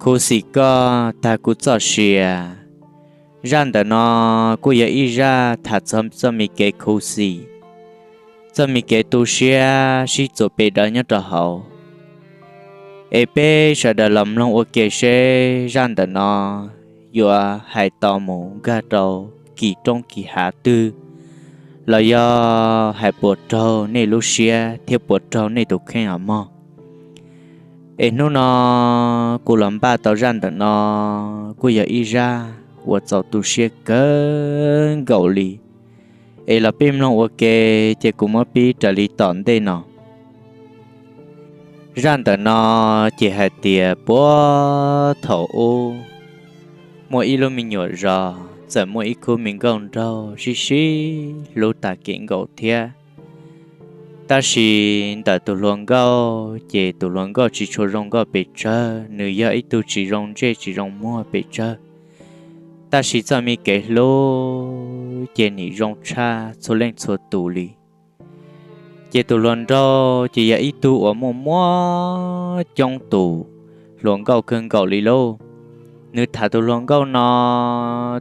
Khuv xim koj tag kuv txoj sia. Zaj ntawm no kuj yog ib zaj tham txog txoj me kev khuv xim, txoj me kev tu siab sib txuas pes daws nyob rau hauv. Es peb sawv daws los mloog ua ke seb zaj ntawm no yuav hais tau mus nkag rau kis roob kis hav twg, los yog hais puas raug nej lub siab thiab puas raug nej tus kheej os mog. Es hnub no kuv los npaj tau zaj ntawm no kuj yog ib zaj uas txaus tu siab kawg nkaus li. Es los peb mloog ua ke, ces kuv muab pib raws li tom ntej no. Zaj ntawm no ces hais tias puag thaum ub, muaj ib lub me nyuam zos txawm muaj ib khub me nkauj nraug sib sib hlub tas kev nkaus thiab. Tab sis ntawm tus hluas nkauj ces tus hluas nkauj tsis tshua zoo nkauj pes tsawg, nws yog ib tug tsis zoo ntsej tsis zoo muag pes tsawg. Tab sis txoj me kev hlub ces nim zoo tshaj txhua leej txhua tus li. Ces tus hluas nraug ces yog ib tug uas muaj muaj coob tus hluas nkauj kawg nkaus li lauj. Nws tham tus hluas nkauj no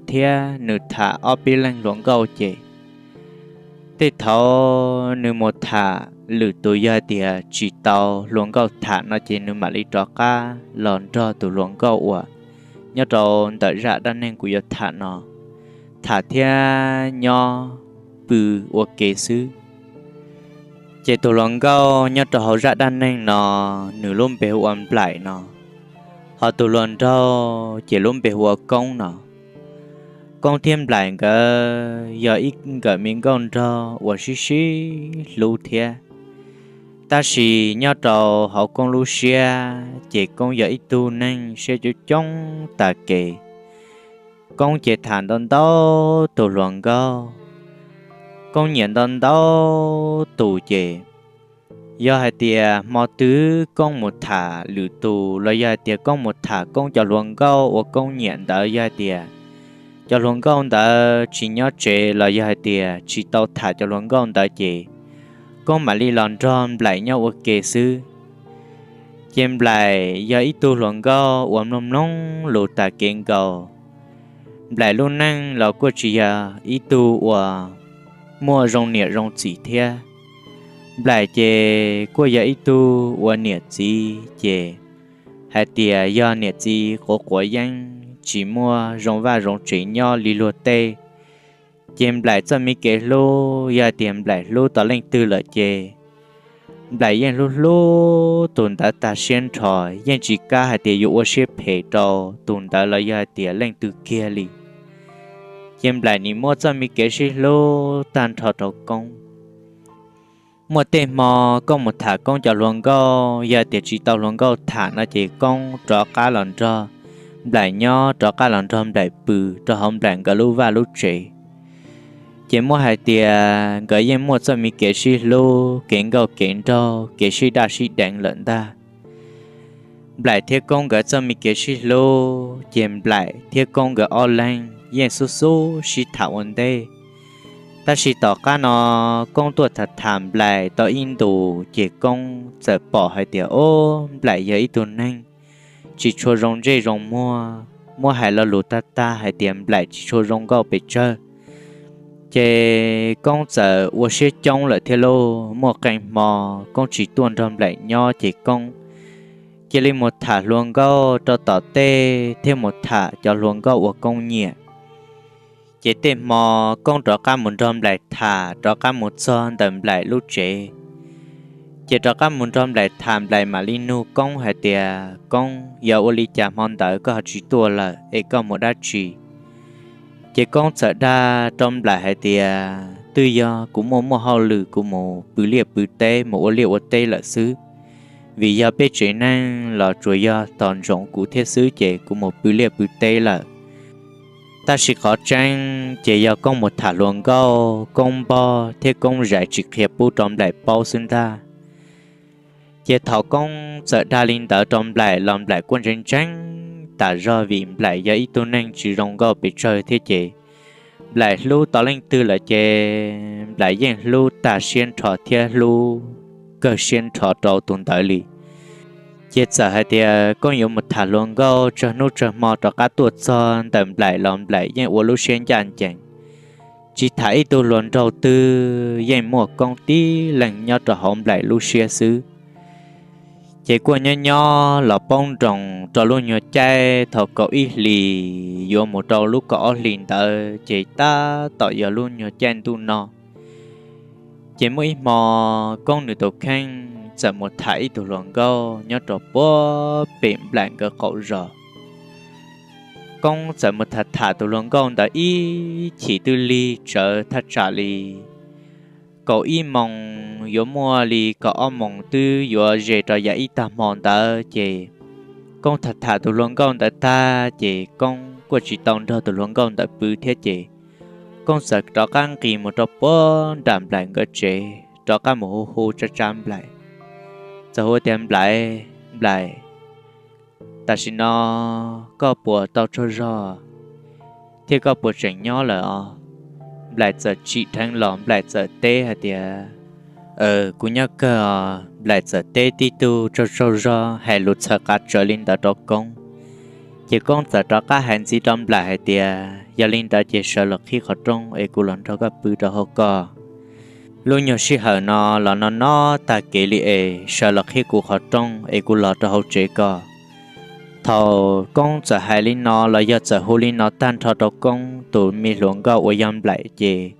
thiab nws tham ob peb leeg hluas nkauj ces, tej thaum nws mus tham lwm tus yog hais tias tsis tau hluas nkauj tham no ces nws mam li rov qab los nrog tus hluas nkauj uas nyob rau ntawm zaj dab neeg kuv yuav tham no tham thiab nyob pw ua ke xwb. Ces tus hluas nkauj nyob rau hauv zaj dab neeg no, nws lub npe hu ua Nplaim no, ho tus hluas nraug ces lub npe hu ua Koob no. Koob thiab Nplaim nkawd yog ib nkawm me nkauj nraug uas sib sib hlub thiab. Tab sis nyob rau hauv Koob lub siab ces Koob yog ib tug neeg siab coob coob tas kev. Koob ces tham ntau ntau tus hluas nkauj, Koob nyiam ntau ntau tus ces yog hais tias hmo twg Koob mus tham lwm tus los yog hais tias Koob mus tham Koob cov hluas nkauj uas Koob nyiam ntawd, yog hais tias cov hluas nkauj ntawd tsis nyob tsev los yog hais tias tsis tau tham cov hluas nkauj ntawd ces Koob mam li los nrog Nplaim nyob ua ke xwb. Ces Nplaim yog ib tug hluas nkauj uas mloog mloog lus tas kev nkaus. Nplaim lub neej los kuj tsis yog ib tug uas muaj zoo niam zoo txiv thiab. Nplaim ces kuj yog ib tug uas niam txiv ces hais tias yog niam txiv quav quav yeeb tsis muaj zoo vaj zoo tsev nyob li luag tej. Ces Nplaim txoj me kev hlub yog hais tias Nplaim hlub tau leej twg lawm ces Nplaim yeej hlub hlub tus ntawd tag siab nrho, yeej tsis kam hais tias yuav ua siab phem rau tus ntawd los yog hais tias leej twg kiag li. Ces Nplaim nim muaj txoj me kev sib hlub tag nrho rau Koob. Muaj tej hmo Koob mus tham Koob cov hluas nkauj, yog tias tsis tau hluas nkauj tham no ces Koob rov qab los nrog Nplaim nyob, rov qab los nrog Nplaim pw rau hauv Nplaim nkawd lub vaj lub tsev. Ces muab hais tias nkawd yeej muaj txoj me kev sib hlub, kev nkauj kev nraug, kev sib daj sib deev lawm ntag. Nplaim thiab Koob nkawd txoj me kev sib hlub ces Nplaim thiab Koob nkawd ob leeg yeej xub xub sib tham ua ntej. Tab sis tom qab no Koob tuaj tham tham Nplaim tau ib ntus ces Koob txawm pom hais tias, o, Nplaim yog ib tug neeg tsis tshua zoo ntsej zoo muag, muab hais lo lus tag tag hais tias Nplaim tsis tshua zoo nkauj pes tsawg. Ces Koob txawm ua siab coob lawm thiab lauj. Muaj qee hmo Koob tsis tuaj nrog Nplaim nyob ces Koob cia li mus tham hluas nkauj rau tom tej thiab mus tham cov hluas nkauj uas Koob nyiam. Ces tej hmo Koob rov qab mus nrog Nplaim tham, rov qab mus txog ntawm Nplaim lub tsev. Ces rov qab mus nrog Nplaim tham, Nplaim mam li nug Koob hais tias, Koob, yog ua li cas hmo ntawd koj ho tsis tuaj lawm es koj mus dab tsi? Ces Koob txawm dag rau Nplaim hais tias, twb yog kuv muaj muaj hauj lwm kuv mus pw liaj pw teb, mus ua liaj ua teb lawm xwb. Vim yog peb tsev neeg los tsuas yog tos ntsoov kuv thiab xwb ces kuv mus pw liaj pw teb lawm. Tab sis qhov tseeb ces yog Koob mus tham hluas nkauj, Koob npog thiab Koob zais tsis qhia pub rau Nplaim paub xwb ntag. Ces thaum Koob txawm dag li ntawd rau Nplaim los Nplaim kuj ntseeg ntseeg tas zog vim Nplaim yog ib tug neeg tsis zoo nkauj pes tsawg thiab ces Nplaim hlub tau leej twg lawm ces Nplaim yeej hlub tag siab nrho thiab hlub kawg siab nrho rau tus ntawd li. Ces txawm hais tias Koob yuav mus tham hluas nkauj tsawg hnub tsawg hmo rov qab tuaj txog ntawm Nplaim los Nplaim yeej ua lub siab ncaj ncees, tsis tham ib tug hluas nraug twg, yeej muaj Koob tib leeg nyob rau hauv Nplaim lub siab xwb. Ces kuj nyob nyob los poob nroos rau lub nyuag caij thaum kaum ib hlis yuav mus rau lub kaum ob hlis ntawd ces tab tom yog lub nyuag caij ntuj no. Ces muaj ib hmo Koob nws tus kheej txawm mus tham ib tug hluas nkauj nyob rau puag pem Nplaim nkawd qaum zos. Koob txawm mus tham tham tus hluas nkauj ntawd ib chim twb lig tsawv thaj tsam li kaum ib moos yuav muaj li kaum ob moos twb yuav ze rau yav ib tag hmo ntawd ces Koob tham tham tus hluas nkauj ntawd tag ces Koob kuj tsis tau nrog tus hluas nkauj ntawd pw thiab ces Koob txawm rov qab nqis mus rau puag nram Nplaim nkawd tsev rov qab mus hu hu tsa tsa Nplaim. Txawm hu tias, Nplaim, Nplaim, tam sim no koj puas tau tsaug zog thiab koj puas tseem nyob lawm os? Nplaim txawm tsim dheev los Nplaim txawm teb hais tias, Kuv nyob kawg os. Nplaim txawm teb tib tug tsaug tsaug zog hais lus txhawv qav tsawv li ntawd rau Koob. Ces Koob txawm rov qab hais ntxiv rau Nplaim hais tias, Yog li ntawd ces sawv los qhib qhov rooj es kuv los nrog koj pw rau hauv koj. Lub nyuag sij hawm no los no no tag kev li es sawv los qhib kuv qhov rooj es kuv los rau hauv tsev koj. Thaum Koob txawm hais li no los yog txawm hu li no tag nrho rau Koob tus me hluas nkauj uas yog Nplaim ces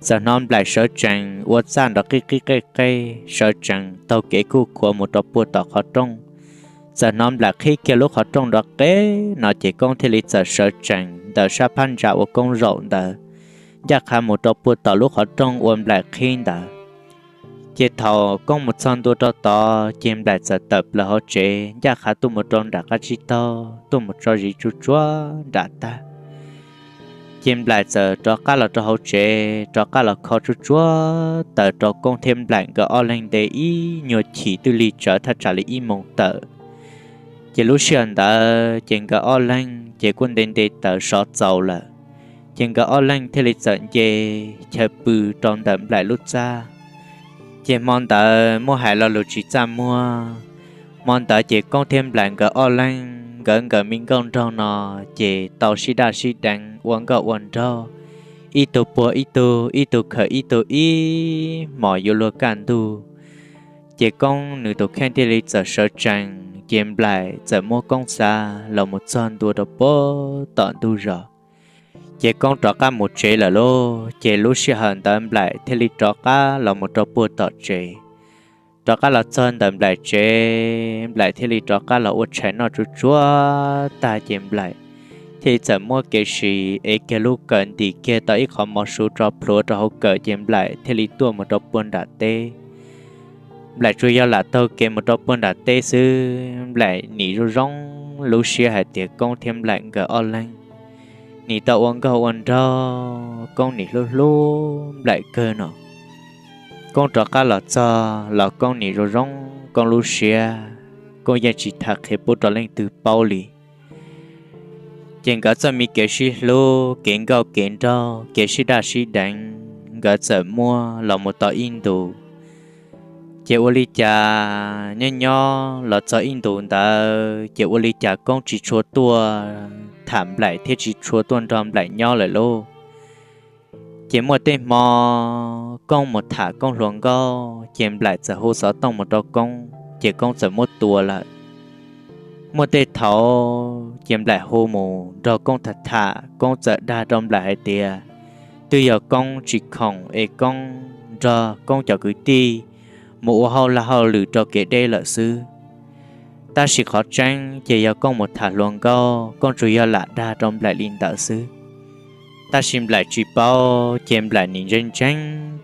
txawm hnov Nplaim sawv tsees ua txaj nrov qib qib qej qej, sawv tsees taug kev kuj khuav mus rau puag tom qhov rooj. Txawm hnov Nplaim qhib kiag lub qhov rooj nrov qeb no ces Koob thiaj li txawm sawv tsees ntawm sab phab ntsa uas Koob zaum ntawd, ncaj qha mus rau puag tom lub qhov rooj uas Nplaim qhib ntawd. Ces thaum Koob mus txog ntua rau tod ces Nplaim txawm tawm plaws hauv tsev ncaj qha tuaj mus rau nram qab tsib taug tuaj mus tso zis tsuj tsuav nram tag. Ces Nplaim txawm rov qab los rau hauv tsev rov qab los kho tsuj tsuav taws rau Koob thiab Nplaim nkawd ob leeg nte ib nyuag chim twb lig tsawv thaj tsam li ib moos tawm. Ces lub sij hawm ntawd ces nkawd ob leeg ces kuj nte nte taws sov txaus lawm. Ces nkawd ob leeg thiaj li txawm nce chaw pw rau ntawm Nplaim lub txaj. Ces hmo ntawd muab hais lo lus tsis txaj muag, hmo ntawd ces Koob thiab Nplaim nkawd ob leeg nkawd nkawd me nkauj nraug no ces tau sib daj sib deev ua nkauj ua nraug, ib tug puag ib tug, ib tug khawm ib tug ib hmos yuav luag kaj ntug. Ces Koob nws tus kheej thiaj li txawm sawv tsees ces Nplaim txawm muab Koob xa los mus txog ntua rau puag tom ntug zos. Ces Koob rov qab mus tsev lawm lauj. Ces lub sij hawm ntawd Nplaim thiaj li rov qab los mus rau puag tom tsev. Rov qab los txog ntawm Nplaim tsev, Nplaim thiaj li rov qab los ua tshais noj tsuj tsuav tag ces Nplaim thiaj li txawm muab kev sib ev kiag lub kawm ntim kiag tau ib qho mov su tso plhuav rau hauv kawm ces Nplaim thiaj li tuaj mus rau puag nram teb. Nplaim tsuas yog lam taug kev mus rau puag nram teb xwb, Nplaim nim zoo zoo lub siab hais tias Koob thiab Nplaim nkawd ob leeg nim tau ua nkauj ua nraug, Koob nim hlub hlub Nplaim kawg no. Koob rov qab los txog los Koob nim zoo zoo Koob lub siab, Koob yeej tsis tham qhia pub rau leej twg paub li. Ces nkawd txoj me kev sib hlub, kev nkauj kev nraug, kev sib daj sib deev, nkawd txawm muaj los mus tau ib ntus. Ces ua li cas nyob nyob los txog ib ntus ntawd ces ua li cas Koob tsis tshua tuaj tham Nplaim thiab tsis tshua tuaj nrog Nplaim nyob lawm lauj. Ces muaj tej hmo Koob mus tham Koob hluas nkauj ces Nplaim txawm hu xov tooj mus rau Koob ces Koob txawm muab tua lawm. Muaj tej thaum ces Nplaim hu mus nrog Koob tham tham, Koob txawm dag rau Nplaim hais tias twb yog Koob tsis khoom es Koob nrog Koob cov kwv tij mus ua hauj laj hauj lwm rau kev deb lawm xwb. Tab sis qhov tseeb ces yog Koob mus tham hluas nkauj, Koob tsuas yog lam dag rau Nplaim li ntawd xwb. Tab sis Nplaim tsis paub, ces Nplaim nim ntseeg ntseeg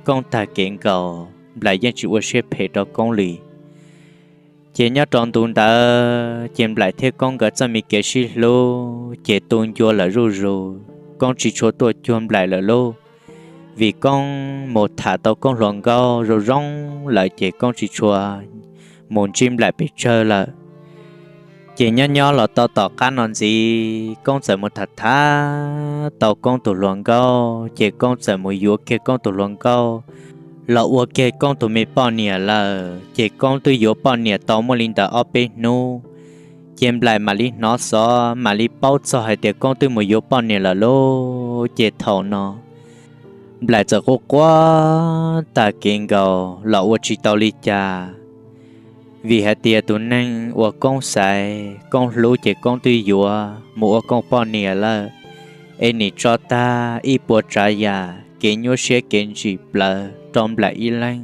Koob tag kev nkaus, Nplaim yeej tsis ua siab phem rau Koob li. Ces nyob rau ntu ntawd ces Nplaim thiab Koob nkawd txoj me kev sib hlub ces tu ncua lawm zuj zus, Koob tsis tshua tuaj cuag Nplaim lawm lauj. Vim Koob mus tham tau Koob hluas nkauj zoo zoo lawm ces Koob tsis tshua mus ntsib Nplaim pes tsawg lawm. Ces nyob nyob los tau tom qab no ntxiv, Koob txawm mus tham tham tau Koob tus hluas nkauj, ces Koob txawm mus yuav kiag Koob tus hluas nkauj los ua kiag Koob tus me poj niam lawm. Ces Koob twb yuav poj niam tau muaj li ntawm ob peb hnub, ces Nplaim mam li hnov xov, mam li paub txog hais tias Koob twb mus yuav poj niam lawm lauj. Ces thaum no Nplaim txawm quaj quaj tag kev nkaus los ua tsis tau li cas, vim hais tias tus neeg uas Koob xaiv Koob hlub ces Koob twb yuav mus ua Koob poj niam lawm, es nim tso tag ib puas tsav yam kev nyuaj siab kev ntsim plawv rau Nplaim ib leeg,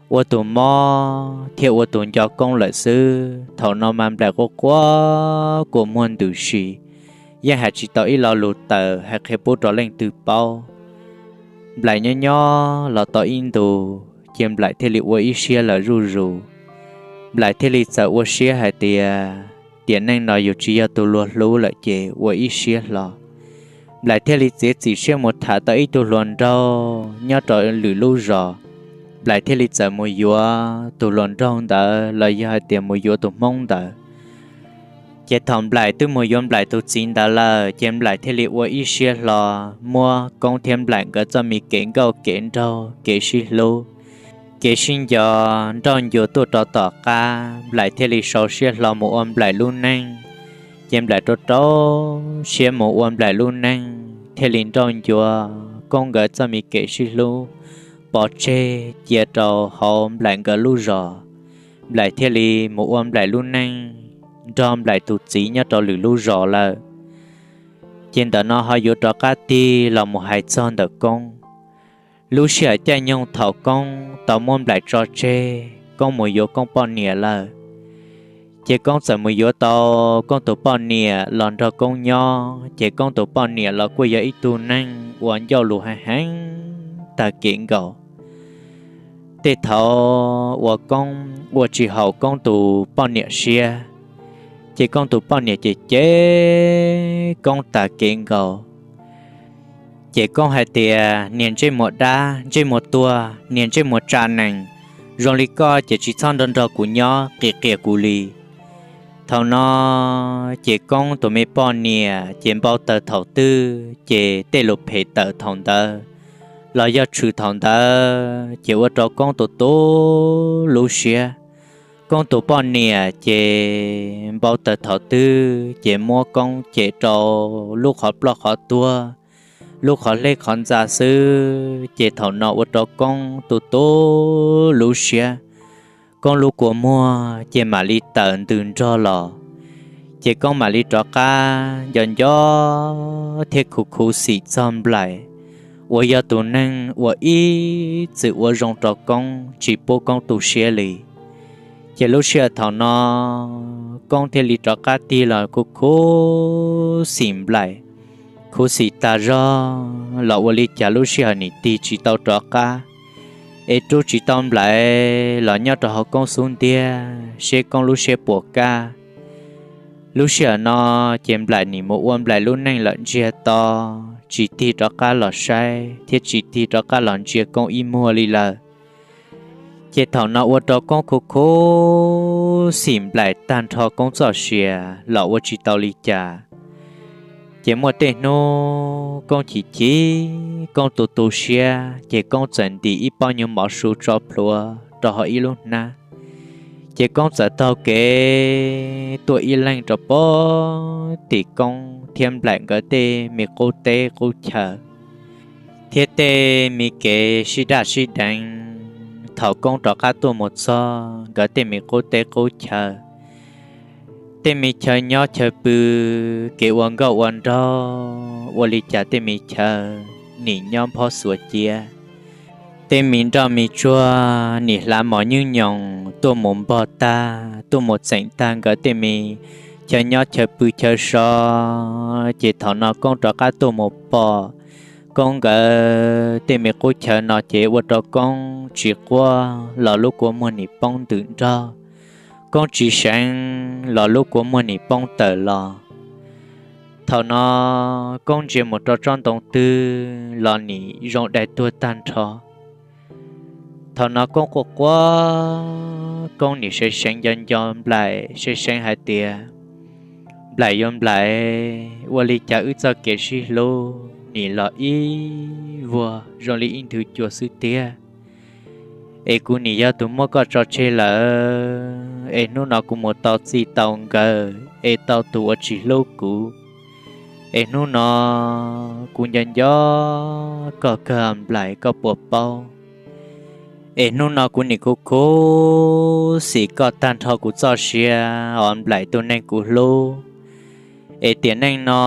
ua tus mob thiab ua tus nco Koob lawm xwb. Thaum no mas Nplaim quaj quaj kua muag ntws si, yeej hais tsis tau ib lo lus tawm hais qhia pub rau leej twg paub. Nplaim nyob nyob los tau ib ntus ces Nplaim thiaj li ua ib siab lawm zuj zus. Nplaim thiaj li txawm ua siab hais tias tiam neej no yus tsis yog tus luag hlub lawm ces ua ib siab hlo. Nplaim thiaj li txiav txim siab mus tham tau ib tug hluas nraug nyob rau lwm lub zos. Nplaim thiaj li txawm mus yuav tus hluas nraug ntawd los yog hais tias mus yuav tus Hmoob ntawd. Ces thaum Nplaim twb mus yuav Nplaim tus txiv ntawd lawm ces Nplaim thiaj li ua ib siab hlo muab Koob thiab Nplaim nkawd txoj me kev nkauj kev nraug kev sib hlub kev sib nco nrauj ncua tuaj rau tom qab. Nplaim thiaj li sau siab hlo mus ua Nplaim lub neej. Ces Nplaim rau rau siab mus ua Nplaim lub neej thiaj li nrauj ncua Koob nkawd txoj me kev sib hlub pov tseg cia rau hauv Nplaim nkawd lub zos. Nplaim thiaj li mus ua Nplaim lub neej nrog Nplaim tus txiv nyob rau lwm lub zos lawm. Ces ntawm no ho yuav rov qab tig los mus hais txog ntawm Koob. Lub sij hawm caij nyoog thaum Koob tau muab Nplaim tso tseg Koob mus yuav Koob poj niam lawm, ces Koob txawm mus yuav tau Koob tus poj niam los nrog Koob nyob. Ces Koob tus poj niam los kuj yog ib tug neeg uas ncauj lus heev heev tag kev nkaus. Tej thaum uas Koob ua tsis haum Koob tus poj niam siab, ces Koob tus poj niam ces cem Koob tag kev nkaus. Ces Koob hais tias, niag ntsej muag dab, ntsej muag tuag, niag ntsej muag tsa nees, zoo li koj ces tsis txhob nrog nrog kuv nyob, qias qias kuv li. Thaum no ces Koob tus me poj niam ces npau taws thaum twg ces tej lus phem tawm thaum ntawd los yog tshwm thaum ntawd, ces ua rau Koob tu tu lub siab. Koob tus poj niam ces npau taws thaum twg ces muab Koob cem rau lub qhov ploj qhov tuag, lub qhov hleb qhov ntxa xwb. Ces thaum no ua rau Koob tu tu lub siab, Koob lub kua muag ces mam li tawm ntws nrog los. Ces Koob mam li rov qab nco nco thiab khuv khuv xim txog Nplaim uas yog tus neeg uas ib txwm ua zoo rau Koob tsis pub Koob tu siab li. Ces lub sij hawm thaum no Koob thiaj li rov qab tig los khuv khuv xim Nplaim, khuv xim tas zog los ua li cas lub sij hawm nim tig tsis tau rov qab, es rub tsis tau Nplaim los nyob rau hauv Koob xub ntiag seb Koob lub siab puas kaj. Lub sij hawm no ces Nplaim nim mus ua Nplaim lub neej lawm ntsiag to, tsis tig rov qab los saib thiab tsis tig rov qab los ntsia Koob ib muag li lawm. Ces thaum no ua rau Koob khuv khuv xim Nplaim tag nrho Koob txoj sia los ua tsis tau li cas. Ces muaj tej hnub Koob chim chim, Koob tu tu siab, ces Koob txawm ntim ib pob nyuag mov su tso plhuav rau hauv ib lub hnab. Ces Koob txawm taug kev tuaj ib leeg rau pem tim Koob thiab Nplaim nkawd tej me qub teb qub chaw thiab tej me kev sib daj sib deev. Thaum Koob rov qab tuaj mus txog nkawd tej me qub teb qub chaw, tej me chaw nyob chaw pw, kev ua nkauj ua nraug, ua li cas tej me chaw nim nyob nphob xuav ciab. Tej me nroj me tsuag nim hlav mos nyuj nyoos tuaj mus npog tag, tuaj mus txeem tag nkawd tej me chaw nyob chaw pw chaw so. Ces thaum no Koob rov qab tuaj mus pom Koob nkawd tej me qub chaw no ces ua rau Koob tsis quaj los lub kua muag nim poob ntws nrog, Koob tsis seev los lub kua muag nim poob tawm los. Thaum no Koob ntsia mus rau tsob ntoo twg los nim zoo dai tuag tag nrho. Thaum no Koob quaj quaj, Koob nim seev seev nco nco Nplaim, seev seev hais tias, Nplaim yuav Nplaim, ua li cas wb txoj kev sib hlub nim los ib vuag zoo li ib nthwv cua xwb tiag. es kuv nim yog tus muab koj tso tseg lawm, es hnub no kuv mus tau txij tau nkawm es tau tus uas tsis hlub kuv, es hnub no kuv nco nco koj kawg Nplaim, koj puas paub? Es hnub no kuv nim khuv khuv xim koj tag nrho kuv txoj sia os Nplaim tus neeg kuv hlub. Es tiam neej no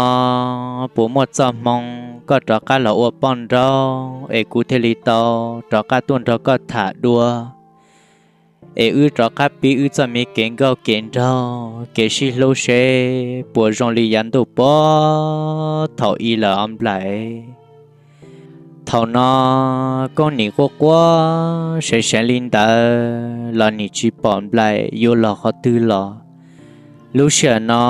puas muaj txoj hmoo koj rov qab los ua poj nraug es kuv thiaj li tau rov qab tuaj nrog koj tham dua, es wb rov qab pib wb txoj me kev nkauj kev nraug kev sib hlub seb puas zoo li yav ntuj puag thaum i lawm os Nplaim. Thaum no Koob nim quaj quaj seev seev li ntawd los nim tsis pom Nplaim yuav los qhov twg los. Lub sij hawm no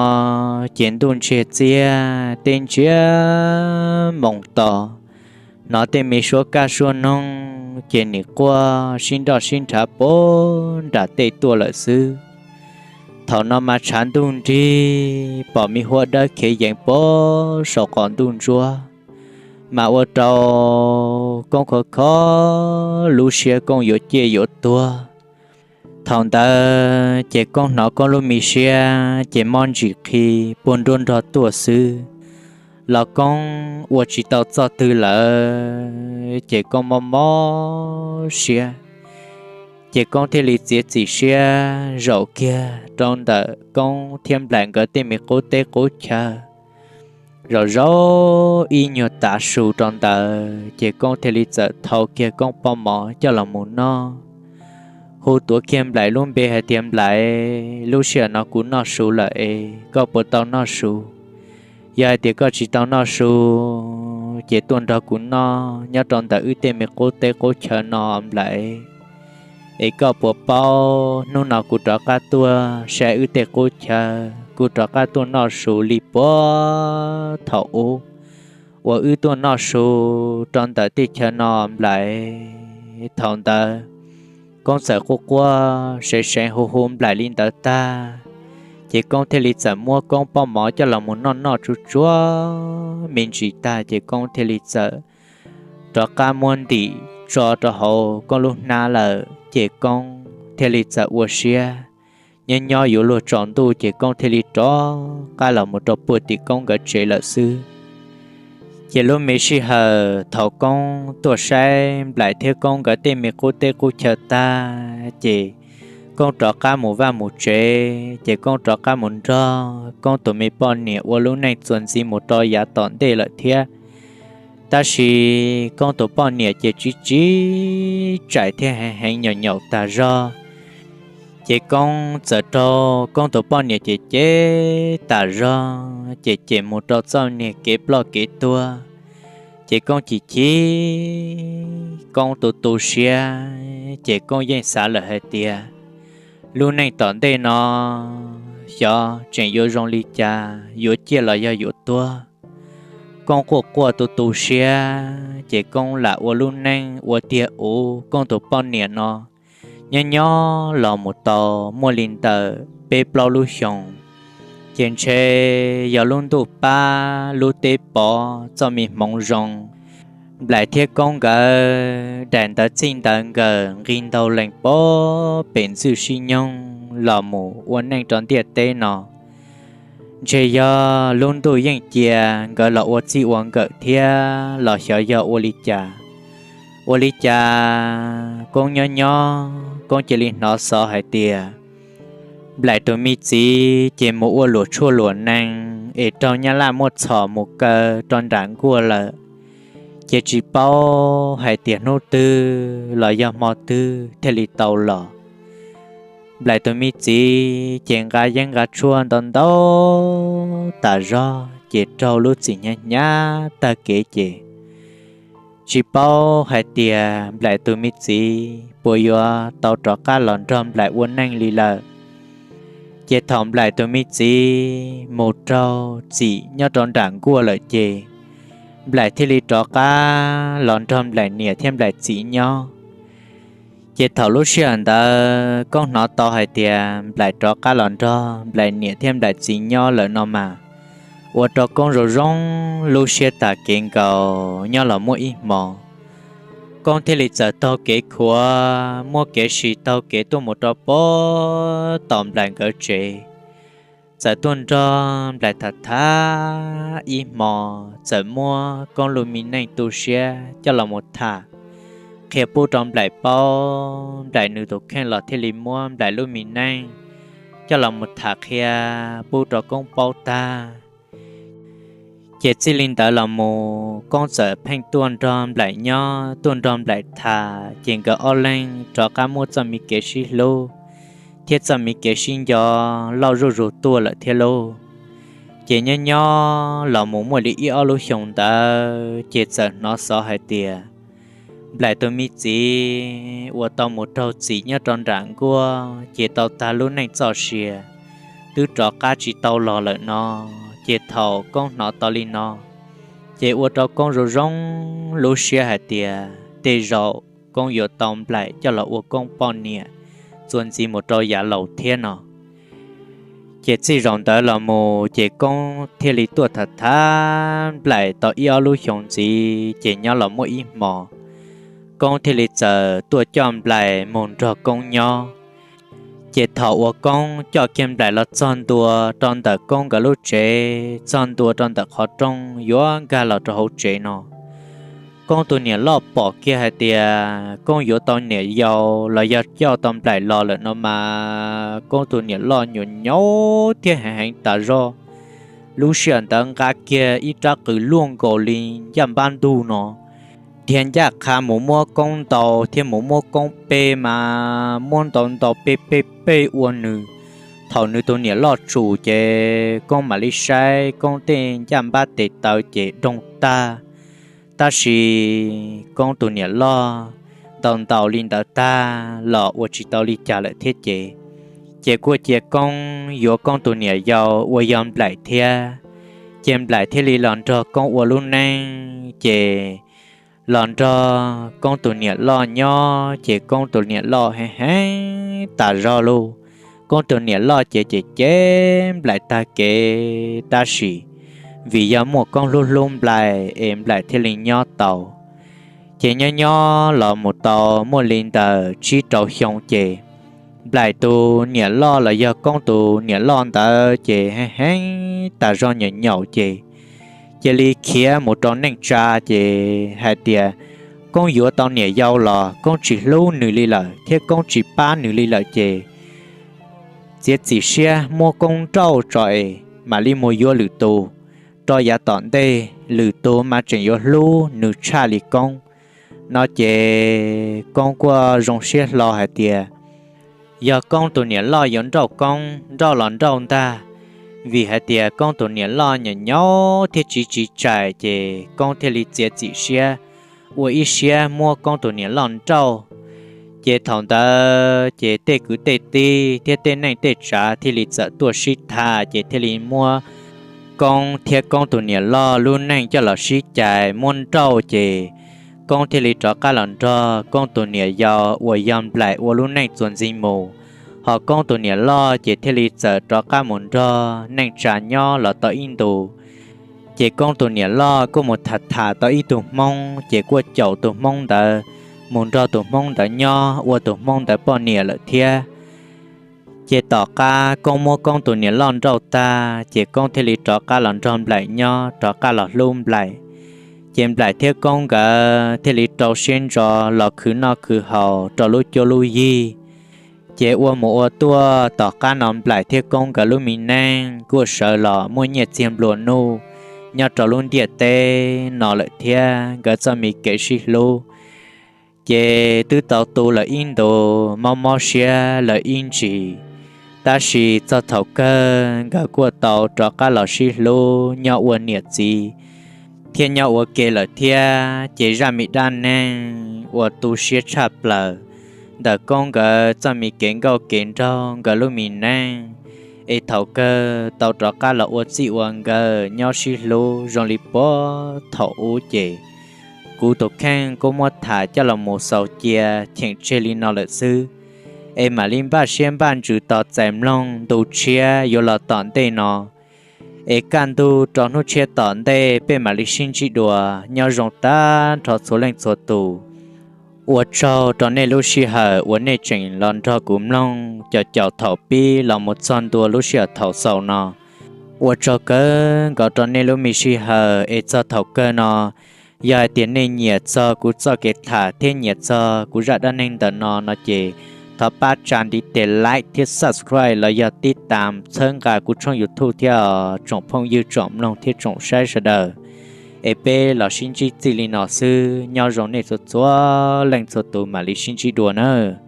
ces ntuj ntsiag txiag teb ntsiag moos to, hnov tej me suab kaj suab noog ces nim quaj sib nroj sib nrhav puag nram tej tuaj lawm xwb. Thaum no mas tshav ntuj nrig pom me huab dawb khiav yees puag saum qaum ntuj ntsuab, mas ua rau Koob khov kho lub siab, Koob yuav ciaj yuav tuag. Thaum ntawd ces Koob hnov Koob lub me siab ces mob ntsim qhi puag nruab nrog tuaj xwb, los Koob ua tsis tau txoj twg lawm ces Koob mob mob siab. Ces Koob thiaj li txiav txim siab zaum kiag rau ntawm Koob thiab Nplaim nkawd tej me qub teb qub chaw. Zaum zaum ib nyuag tav su rau ntawd ces Koob thiaj li txawm thau kiag Koob pob mov coj los mus noj, hu tuav kiag Nplaim lub npe hais tias, Nplaim, lub sij hawm no kuv noj su lawm es koj puas tau noj su? Yog hais tias koj tsis tau noj su ces tuaj nrog kuv noj nyob rau ntawm wb tej me qub teb qub chaw no Nplaim. Es koj puas paub hnub no kuv rov qab tuaj saib wb tej qub chaw, kuv rov qab tuaj noj su li puag thaum ub uas wb tuaj noj su rau ntawm tej chaw no Nplaim. Thaum ntawd Koob txawm quaj quaj seev seev hu hu Nplaim li ntawd tag, ces Koob thiaj li txawm muab Koob pob mov coj los mus noj noj tsuag tsuag me ntsis tag ces Koob thiaj li txawm rov qab muab ntim tso rau hauv Koob lub hnab lawm ces Koob thiaj li txawm ua siab. Nyob nyob yuav luag tsaus ntuj ces Koob thiaj li rov qab los mus rau puag tim Koob nkawd tsev lawm xwb. Ces lub me sij hawm thaum Koob tuaj saib Nplaim thiab Koob nkawd tej me qub teb qub chaw tag ces Koob rov qab mus vaj mus tsev ces Koob rov qab mus nrog Koob tus me poj niam ua lub neej txuas ntxiv mus rau yav tom ntej lawm thiab. Tab sis Koob tus poj niam ces tsis tsis tsaim thiab heev heev nyaum nyaum tas zog. Ces Koob txawm raug Koob tus poj niam ces cem tas zog ces cem mus rau txoj niag kev ploj kev tuag. Ces Koob chim chim, Koob tu tu siab ces Koob yeej xav lawm hais tias lub neej tom ntej no xyov tseem yuav zoo li cas, yuav ciaj los yog yuav tuag. Koob quaj quaj tu tu siab ces Koob lam ua lub neej ua tiag uv Koob tus poj niam no. Nyob nyob los mus tau muaj li ntawm peb plaub lub xyoos, ces ntshe yog lub ntuj pab lub teb pov txoj me hmoov zoo. Nplaim thiab Koob nkawd daim ntawv txij ntawv nkawm nqi ntau lees pov pem ntxwj sib nyoog los mus ua neej rau ntiaj teb no. Ntshe yog lub ntuj yeej cia nkawd los ua txij ua nkawm thiab los xyov yog ua li cas. Ua li cas Koob nyob nyob Koob cia li hnov xov hais tias Nplaim tus me txiv ces mus ua luam tshuaj luam nees es raug nyab laj muab txhom mus kaw rau nram nkuaj lawm. Ces tsis paub hais tias hnub twg los yog hmo twg thiaj li tau los. Nplaim tus me txiv ces nqa yeeb nqa tshuaj ntau ntau tas zog ces raug lub txim hnyav hnyav tag kev ces tsis paub hais tias Nplaim tus me txiv puas yuav tau rov qab los nrog Nplaim ua neej li lawm. Ces thaum Nplaim tus me txiv mus raug txim nyob rau nram nkuaj lawm ces Nplaim thiaj li rov qab los nrog Nplaim niam thiab Nplaim txiv nyob. Ces thaum lub sij hawm ntawd Koob hnov tau hais tias Nplaim rov qab los nrog Nplaim niam thiab Nplaim txiv nyob lawm no mas, ua rau Koob zoo zoo lub siab tas kev nkaus. Nyob los muaj ib hmo, Koob thiaj li txawm taug kev khuav muab kev sim taug kev tuaj mus rau pem tom Nplaim nkawd tsev. Txawm tuaj nrog Nplaim tham tham ib hmo, txawm muab Koob lub me neej tu siab coj los mus tham qhia pub rau Nplaim paub. Nplaim nws tus kheej los thiaj li muab Nplaim lub me neej coj los mus tham qhia pub rau Koob paub tag. Ces txij li ntawd los mus Koob txawm pheej tuaj nrog Nplaim nyob, tuaj nrog Nplaim tham, ces nkawd ob leeg rov qab muaj txoj me kev sib hlub thiab txoj me kev sib nco loj zuj zus tuaj lawm thiab lauj. Ces nyob nyob los mus muaj li ib ob lub xyoo ntawd ces txawm hnov xov hais tias Nplaim tus me txiv uas tau mus raug txim nyob rau nram nkuaj ces tau tag lub neej txoj sia, twb rov qab tsis tau los lawm no. Ces thaum Koob hnov tau li no, ces ua rau Koob zoo zoo lub siab hais tias tej zaum Koob yuav tau Nplaim coj los ua Koob poj niam txuas ntxiv mus rau yav laus thiab no. Ces txij zaum ntawd los mus ces Koob thiaj li tuaj tham tham Nplaim tau ib ob lub xyoo ntxiv, ces nyob los muaj ib hmo Koob thiaj li txawm tuaj coj Nplaim mus nrog Koob nyob. Ces thaum uas Koob coj kiag Nplaim los txog ntua rau ntawm Koob nkawd lub tsev, txog ntua rau ntawm qhov rooj yuav nkag los rau hauv tsev no, Koob tus niam loj pom kiag hais tias Koob yuav tau niam yau los yog coj tau Nplaim los lawm no mas Koob tus niam loj nyuam nyaub thiab heev heev tas zog. Lub sij hawm ntawd nqa kiag ib rab qws luaj nkaus li ncaj npab ntug no, dhia ncaj qha mus muab Koob ntaus thiab mus muab Koob pe mas muab ntaus ntaus pe pe pe ua nws. Thaum nws tus niam loj tsum ces Koob mam li saib Koob tej ncaj npab tes taw ces doog tag. Tab sis Koob tus niam loj ntaus ntaus li ntawd tag los ua tsis tau li cas lawm thiab ces, ces kuj cia Koob yuav Koob tus niam yau uas yog Nplaim thiab. Ces Nplaim thiaj li los nrog Koob ua lub neej, ces los nrog Koob tus niam loj nyob ces Koob tus niam loj heev heev tas zog lauj. Koob tus niam loj ces cem cem Nplaim tag kev, tab sis vim yog muaj Koob hlub hlub Nplaim es Nplaim thiaj li nyob tau. Ces nyob nyob los mus tau muaj li ntawm tsib rau xyoo ces Nplaim tus niam loj los yog Koob tus niam loj ntawd ces heev heev tas zog nyaum nyaum ces cia li khiav mus rau neej tsa ces hais tias Koob yuav tau niam yau los Koob tsis hlub nws li lawm thiab Koob tsis pab nws li lawm ces txiav txim siab muab Koob nrauj tso es mam li mus yuav lwm tus, rau yav tom ntej lwm tus mas tseem yuav hlub nws tshaj li Koob no ces Koob kuj zoo siab hlo hais tias yog Koob tus niam loj yuav nrauj Koob, nrauj los nrauj ntag. Vim hais tias Koob tus niam loj nyaum nyaum thiab tsiv tsiv tsaim ces Koob thiaj li txiav txim siab ua ib siab muab Koob tus niam loj nrauj. Ces thaum ntawd ces tej kwv tej tij thiab tej neej tej tsav thiaj li txawm tuaj sib tham ces thiaj li muab Koob thiab Koob tus niam loj lub neej coj los sib cais muab nrauj ces Koob thiaj li rov qab los nrog Koob tus niam yau uas yog Nplaim ua lub neej txuas ntxiv mus, ho Koob tus niam loj ces thiaj li txawm rov qab mus nrog neej tsa nyob los tau ib ntus. Ces Koob tus niam loj kuj mus tham tham tau ib tug Hmoob ces kuj caum tus Hmoob ntawd mus nrog tus Hmoob ntawd nyob ua tus Hmoob ntawd poj niam lawm thiab. Ces tom qab Koob muab Koob tus niam loj nrauj tag ces Koob thiaj li rov qab los nrog Nplaim nyob, rov qab los hlub Nplaim. Ces Nplaim thiab Koob nkawd thiaj li rau siab ntso los khwv noj khwv haus rau lub cuab lub yig. Ces ua mus ua tuaj tom qab no Nplaim thiab Koob nkawd lub me neej kuj sawv los muaj nyiaj txiag nplua nuj nyob rau lub ntiaj teb no lawm thiab nkawd txoj me kev sib hlub ces twb tau tu lawm ib ntus mob mob siab lawm ib ntsis. Tab sis txog thaum kawg nkawd kuj tau rov qab los sib hlub nyob ua niam txiv thiab nyob ua ke lawm thiab. Ces zaj me dab neeg uas tu siab tshaj plaws ntawm Koob nkawd txoj me kev nkauj kev nraug nkawd lub me neej es thaum kawg tau rov qab los ua txij ua nkawm nyob sib hlub zoo li puag thaum ub ces kuv tus kheej kuj muab tham coj los mus xaus cia cheem tseg li no lawm xwb. Es mam li npaj siab npaj ntsws tos txais mloog ntu tshiab yuav los tom ntej no. Es kaj ntug rau hnub tshiab tom ntej peb mam li sib ntsib dua. Nyob zoo tag nrho txhua leej txhua tus. Ua tsaug rau nej lub sij hawm uas nej tseem los nrog kuv mloog cov caum thaum pib los mus txog ntua lub sij hawm thaum xaus no. Ua tsaug kawg nkaus rau nej lub me sij hawm es txog thaum kawg no, yog hais tias nej nyiam txog kuv txoj kev tham thiab nyiam txog kuv zaj dab neeg ntawm no no ces thov pab tsa ntiv tes like thiab subscribe los yog tib tam txhawb nqa kuv tshooj YouTube thiab tsoom phooj ywg tsoom mloog thiab tsoom saib sawv daws. Es peb los sib ntsib txij li no xwb, nyob zoo nej txhua txhua leej txhua tus, mam li sib ntsib dua nawb.